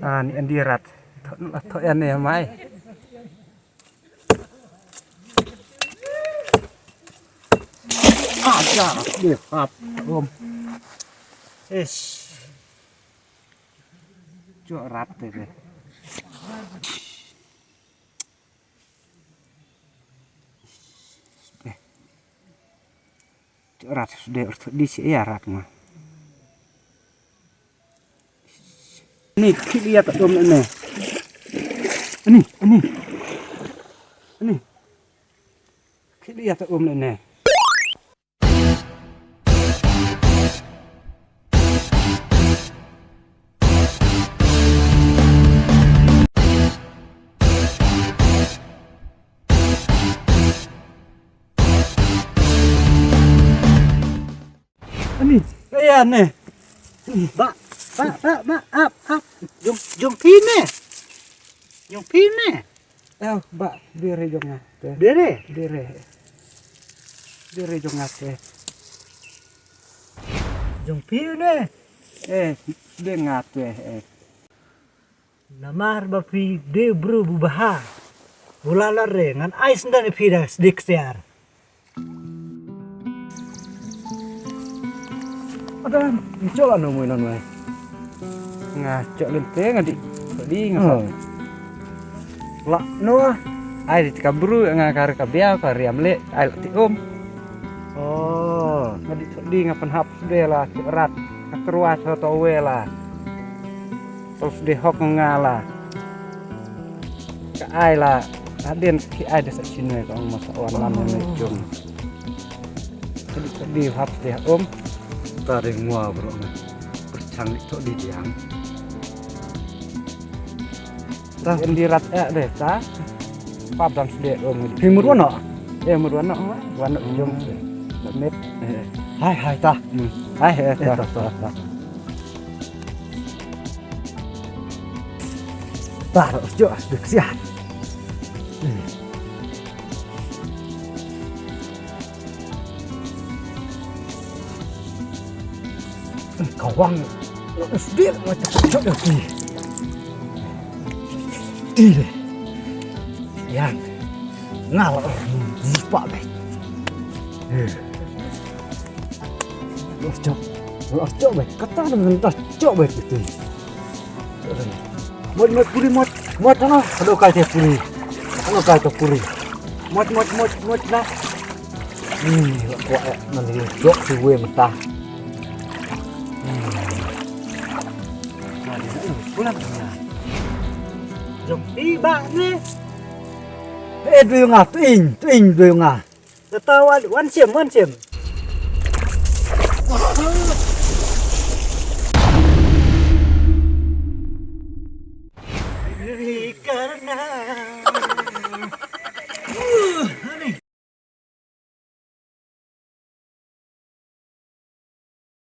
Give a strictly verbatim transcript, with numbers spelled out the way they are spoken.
Ani andi rat. Thok, thok ane mai. Aja, dia hap, um. Ish. Cok rat te deh. Deh. Cok rat deh, ur thok di si ya rat ma. Ni khili ya ta um ne. Ni, ni. Ni. Khili ya ta um ne. Ani, eh, ane. Ba, ba, ba, ba, ap, ap. Jong, jong phi ne. Jong phi ne. Eh, ba, bere jong nga te. Bere? Bere. Bere jong nga te. Jong phi ne. Eh, de nga te, eh. Namar ba phi dei u briew ba bha. Bad la re ngan ai sendal ïa phi da sdie ksiar. Ada, ngi cok la no mo ïa no. Nga cok lynti nga dei. Dei nga sa. Hmm. La no. Ai dei ka bru nga ka re ka biang ka riam leh ai la ti um. Oh. Nga dei dei nga pynhap sdie la cok rat. Ka trua sa to we la. Tol sdie hok nga la. Ka ai la. Hadien ki ai da sa chinwe ka ong masa wan lam ne jong. Ka dei ka dei hap sdie um. Ta dei ngwa bro ne. Perchang ni to di diang. Ta en di rat eh deh ta. Pap dang sdie um. Hi mut wan no. Eh mut wan no. Wan no jong. Met. Hai hai ta. Hai hai ta ta ta. Tar, os, jo, as, bek, siah. Kawang, os, dia, macam, macam, dia, ti. Ti, deh. Yang, ngal, os, pak, bek. Eh. Os, jo, os, jo, bek. Kata, dia, os, jo, bek, itu. Mot, mot, puri, mot. Mot, ano? Ano kai te puri? Ano kai te puri? Mot, mot, mot, mot, na. Hmm, ko, eh, nan ni, dok si we mata. Hmm. Pulang ni. Jom, i, ba, ni. Eh, dui nga, tuing, tuing, dui nga. Kata wan, wan sim, wan sim.